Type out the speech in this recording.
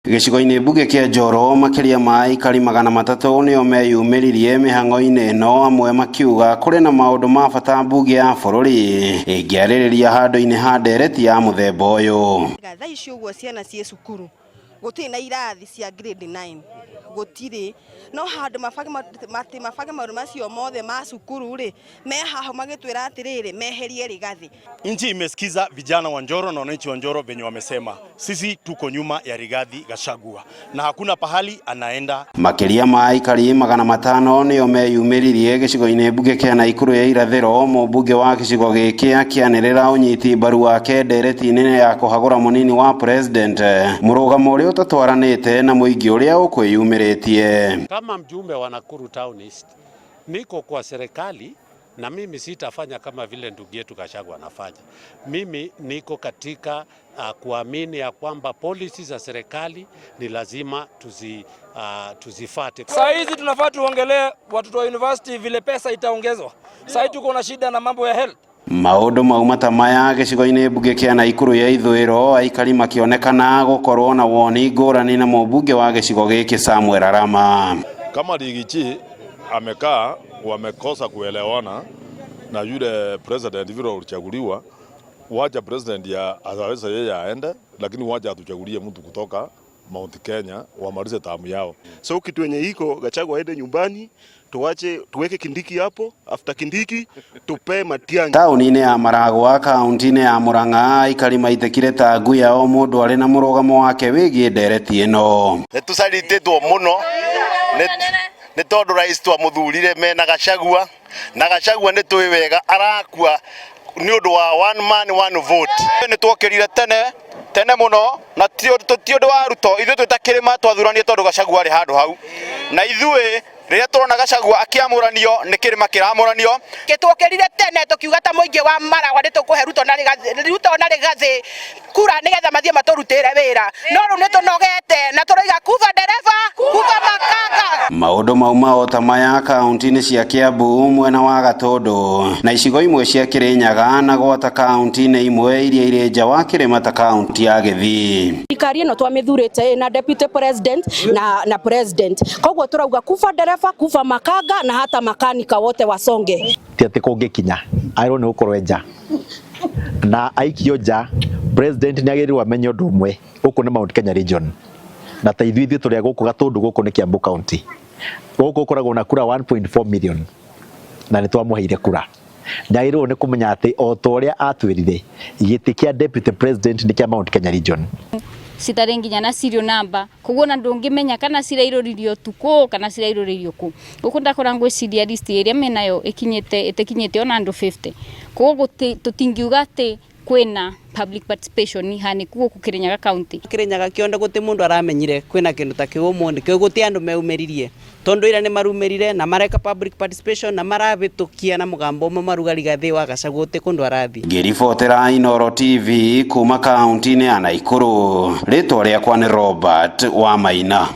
Gĩcigo-inĩ mbunge kĩa Njoro makĩria ma aikari 300 nĩo meyumĩririe mĩhang'o-inĩ ĩno, amwe makiuga kũrĩ na maũndũ ma bata mbunge ya bũrũri ĩngĩarĩrĩria handũ-inĩ ha ndereti ya mũthemba ũyũ. Thaa ici ũguo ciana ciĩ cukuru, gũtirĩ na irathi cia grade 9, gũtirĩ no handũ mabange atĩ mabange maũndũ macio mothe ma cukuru rĩ, me haha magĩtwĩra atĩrĩrĩ, meherie Rigathi. Nchi imesikiza vijana wa Njoro na wananchi wa Njoro venye wamesema, sisi tuko nyuma ya Rigathi Gachagua na hakuna pahali anaenda. Makĩria ma aikari 500 nĩo meyumĩririe gĩcigo-inĩ mbunge kĩa Naikuru ya irathĩro, mũmbunge wa gĩcigo gĩkĩ akĩanĩrĩra ũnyiti mbaru wake ndereti-inĩ ya kũhagũra mũnini wa president, mũrũgamo ũrĩa ũtatwaranĩte na mũingĩ ũrĩa ũkwĩyumĩrĩtie. Kama mjumbe wa Nakuru Town East, niko kwa serikali na mimi sitafanya kama vile ndugu yetu Gachagua anafanya. Mimi niko katika kuamini ya kwamba policy za serikali ni lazima tuzifate. Saa hizi tunafaa tuongelee watoto wa university vile pesa itaongezwa. Saa hii tuko na shida na mambo ya health. Maũndũ mauma ta maya gĩcigo-inĩ mbunge kĩa Naikuru ya ithũĩro, aikari makĩonekana gũkorwo na woni ngũrani na mũmbunge wa gĩcigo gĩkĩ Samuel Arama. Kama Riggy G amekaa, wamekosa kuelewana na yule president vile ulichaguliwa, wacha president ya aweza yeye aende, lakini wacha atuchagulie mtu kutoka Mount Kenya wamalize term yao. So kitu yenye iko, Gachagua aende nyumbani, tuwache tuweke Kindiki hapo, after Kindiki tupe Matiang'i. Taũni-inĩ ya Maragwa, kaunti-inĩ ya Murang'a, aikari maitĩkire ta ngui ya o mũndũ arĩ na mũrũgamo wake wĩgiĩ ndereti ĩno. Nĩ tũcaritĩtwo mũno nĩ tondũ rais twamuthurire mena Gachagua, na Gachagua nĩ tũĩ wega arakua nĩ ũndũ wa one man one vote. Nĩ twokĩrire tene tene mũno na ti ũndũ wa Ruto, ithuĩ twĩ ta kĩrĩma twathuranire tondũ Gachagua arĩ handũ hau, na ithuĩ rĩrĩa tũrona Gachagua akĩamũranio nĩ kĩrĩma kĩramũranio. Gĩtũkĩrire tene tũkiuga ta mũingĩ wa Maragwa nĩ tũkũhe Ruto na Rigathi, Ruto na Rigathi kura nĩgetha mathiĩ matũrutĩre wĩra, no rĩu nĩ tũnogete na tũroiga kuba ndereba, kuba makanga. Maũndũ mauma o ta maya kaunti-inĩ cia Kiambu mwena wa Gatũndũ na icigo imwe cia Kirinyaga, na gwata kaunti-inĩ imwe iria irĩ nja wa kĩrĩma ta kaunti ya Gĩthii. Thirikari ĩno twamĩthurĩte ĩna deputy president na president, koguo tũrauga kuba ndereba, kuba makanga na hata makanika wote wasonge. Ti atĩ kũngĩkinya agĩrĩirwo nĩ gũkorwo e nja, na aikio nja, president nĩ agĩrĩirwo amenye ũndũ ũmwe, gũkũ nĩ Mount Kenya region, na ta ithuĩ tũrĩ a gũkũ Gatũndũ, gũkũ nĩ Kiambu County, gũkũ gũkoragwo na kura 1.4 million na nĩ twamũheire kura. Nĩ agĩrĩirwo nĩ kũmenya atĩ o ta ũrĩa atwĩrire, gĩtĩ kĩa deputy president nĩ kĩa Mount Kenya region. Citarĩ nginya na serial number, koguo na ndũngĩmenya kana cirairũririo ũtukũ kana cirairũrĩirio kũ. Gũkũ ndakora ngwĩciria list ĩrĩa menayo ĩkinyĩte ĩtĩkinyĩte ona andũ 50, koguo tũtingiuga atĩ kwĩna public participation ihanĩku gũkũ Kirinyaga County. Kirinyaga kĩonde gũtĩ mũndũ aramenyire kwĩna kĩndũ ta kĩu ũmũthĩ kĩu, gũtĩ andũ meumĩririe tondu ira nĩ marumĩrire na mareka public participation na marabĩtũkia na mũgambo ũmwe, maruga Rigathi wa Gachagua gũtĩ kũndũ arathiĩ. Ngĩribotera Inooro TV kuma kaunti-inĩ ya Naikuru, rĩtwa rĩakwa nĩ Robert Wamaina.